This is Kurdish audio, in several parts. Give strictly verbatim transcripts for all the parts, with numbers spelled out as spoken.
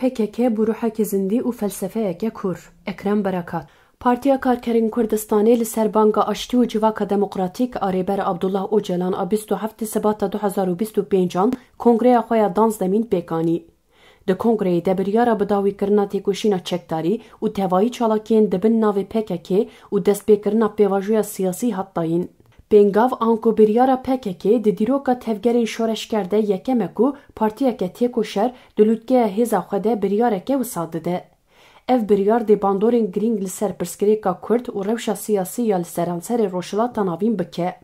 P K K bi ruheke zindî û felsefeyeke kûr. Ekrem Berekat. Partiya Karkerên Kurdistanê li ser banga aştî û civaka demokratîk a Rêber Abdullah Ocalan a bîst û heftê Sibata du hezar û bîst û pêncan kongreya xwe ya danzdemîn pêk anî. Di kongreyê de biryara bidawîkirina têkoşîna çekdarî û tevayî çalakiyên di bin navê P K K û destpêkirina pêvajoya siyasî hat dayîn. Pêngav anku biryara P K K di dîroka tevgerên şoreşger de yekem e ku partiyeke têkoşer di lûtkeya hêza xwe de biryareke wisa dide. Ev biryar dê bandorên girîng li ser pirsgirêka Kurd û rewşa siyasî ya li seranserê Rojhilata Navîn bike.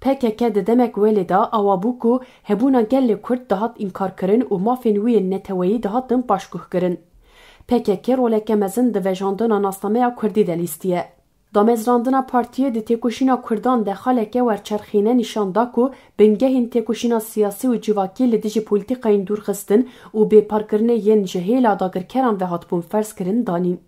P K K di demek welê de awa bû ku hebûna gelê Kurd dihat înkarkirin û mafên wî yên neteweyî dihatin paşguhkirin. P K K roleke mezin di vejandina nasnameya Kurdî de lîstiye. Damezrandina partiyê di têkoşîna Kurdan de xaleke werçerxîne nîşan da ku bingehên têkoşîna siyasî û civakî li dijî polîtîkayên dûrxistin û bêparkirinê yên ji hêla dagirkeran ve hatibûn ferzkirin danîn.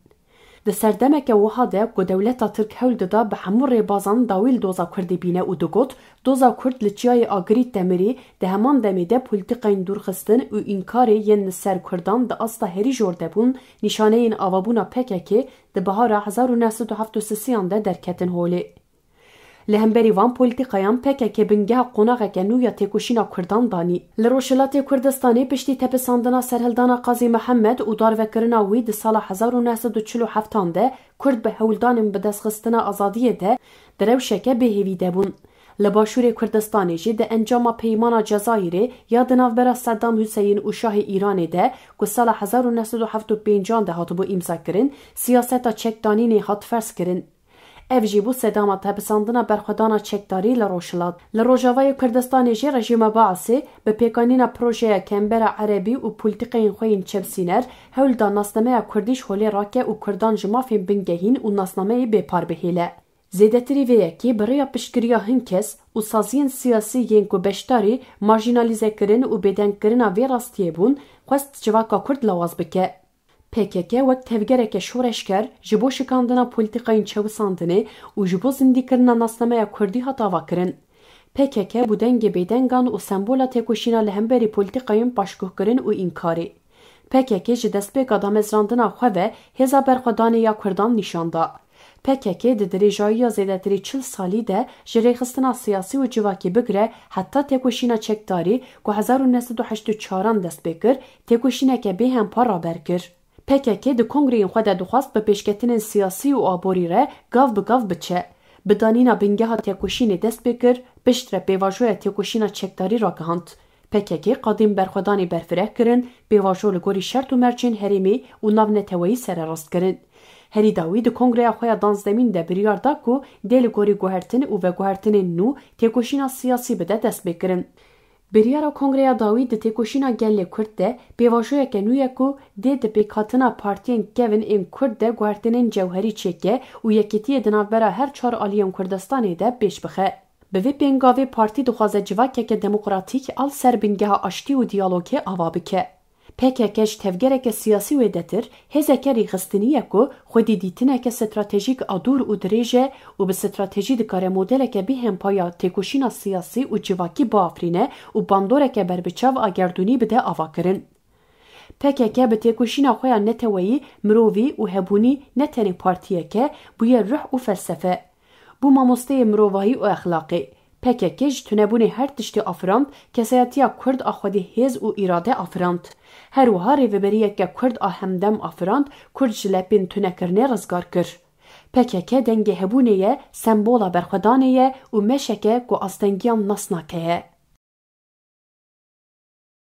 Di serdemeke wiha de ku dewleta Tirk hewl dida bi hemû rêbazan dawî li doza Kurdê bîne û digot, doza Kurd li çiyayê Agirî te mirî, di heman demê de polîtîkayên dûrxistin û înkarê yên li ser Kurdan di asta herî jor de bûn, nîşaneyên avabûna P K K di bihara hezar û neh sed û heft û sisiyan de derketin holê. Li hemberî van polîtîkayan P K K bingeha qonaxeke nû ya têkoşîna Kurdan danî. Li Rojhilatê Kurdistanê piştî tepisandina serhildana Qazî Mihemed û darvekirina wî di sala hezar û neh sed û çil û heftan de Kurd bi hewldanên bidestxistina azadiyê de di rewşeke bêhêvî de bûn. Li Başûrê Kurdistanê jî di encama peymana Cezayirê ya di navbera Seddam Huseyîn û Şahê Îranê de ku sala hezar û neh sed û heft û pêncan de hatibû îmzakirin, siyaseta çekdanînê hat ferzkirin. Ev jî bû sedama tepisandina berxwedana çekdarî li Rojhilat. Li Rojavayê Kurdistanê jî rejîma Baasê bi pêkanîna projeya Kembera Erebî û polîtîkayên xwe yên çepsîner hewl da nasnameya Kurdî ji holê rake û Kurdan ji mafên bingehîn û nasnameyê bêpar bihêle. Zêdetirî vê yekê bi rêya piştgiriya hin kes û saziyên siyasî yên ku beşdarî marjînalîzekirin û bêdengkirina vê rastiyê bûn, xwest civaka Kurd lawaz bike. P K K wek tevgereke şoreşger ji bo şikandina polîtîkayên çewisandinê û ji bo zindîkirina nasnameya Kurdî hat avakirin. P K K bû dengê bêdengan û sembola têkoşîna li hemberî polîtîkayên paşguhkirin û înkarê. P K K ji destpêka damezrandina xwe ve hêza berxwedanê ya Kurdan nîşan da. P K K di dirêjayiya zêdetirî çil salî de ji rêxistina siyasî û civakî bigire heta têkoşîna çekdarî ku hezar û neh sed û heşt û çaran dest pê kir, têkoşîneke bêhempa raber kir. P K K di kongreyên xwe de dixwest bi pêşketinên siyasî û aborî re gav bi gav biçe. Bi danîna bingeha têkoşînê dest pê kir, piştre pêvajoya têkoşîna çekdarî ragihand. P K K qadên berxwedanê berfireh kirin, pêvajo li gorî şert û mercên herêmî û navneteweyî sererast kirin. Herî dawî di kongreya xwe ya danzdemîn de biryar da ku dê li gorî guhertin û veguhertinên nû têkoşîna siyasî bide destpêkirin. Biryara Kongreya Dawî di têkoşîna gelê Kurd de pêvajoyeke nû ye ku dê di pêkhatina partiyên kevin ên Kurd de guhertinên cewherî çêke û yekîtiyê di navbera her çar aliyên Kurdistanê de pêş bixe. Bi vê pêngavê partî dixwaze civakeke demokratîk a li ser bingeha aştî û diyalogê ava bike. P K K ji tevgereke siyasî wêdetir hêzeke rêxistinî ye ku xwedî dîtineke stratejîk a dûr û dirêj e û bi stratejî dikare modeleke bêhempa ya têkoşîna siyasî û civakî biafirîne û bandoreke berbiçav a gerdûnî bide avakirin. P K K bi têkoşîna xwe ya neteweyî, mirovî û hebûnî ne tenê partiyek e, bûye ruh û felsefe. Bû mamosteyê mirovahî û exlaqê. P K K ji tunebûnê her tiştê afirand, kesayetiya Kurd a xwedî hêz û îrade afirand. Her wiha rêveberiyeke Kurd a hemdem afirand, Kurd ji lepên tunekirinê rizgar kir. P K K dengê hebûnê ye, sembola berxwedanê ye û meşeke ku astengiyan nas nake ye.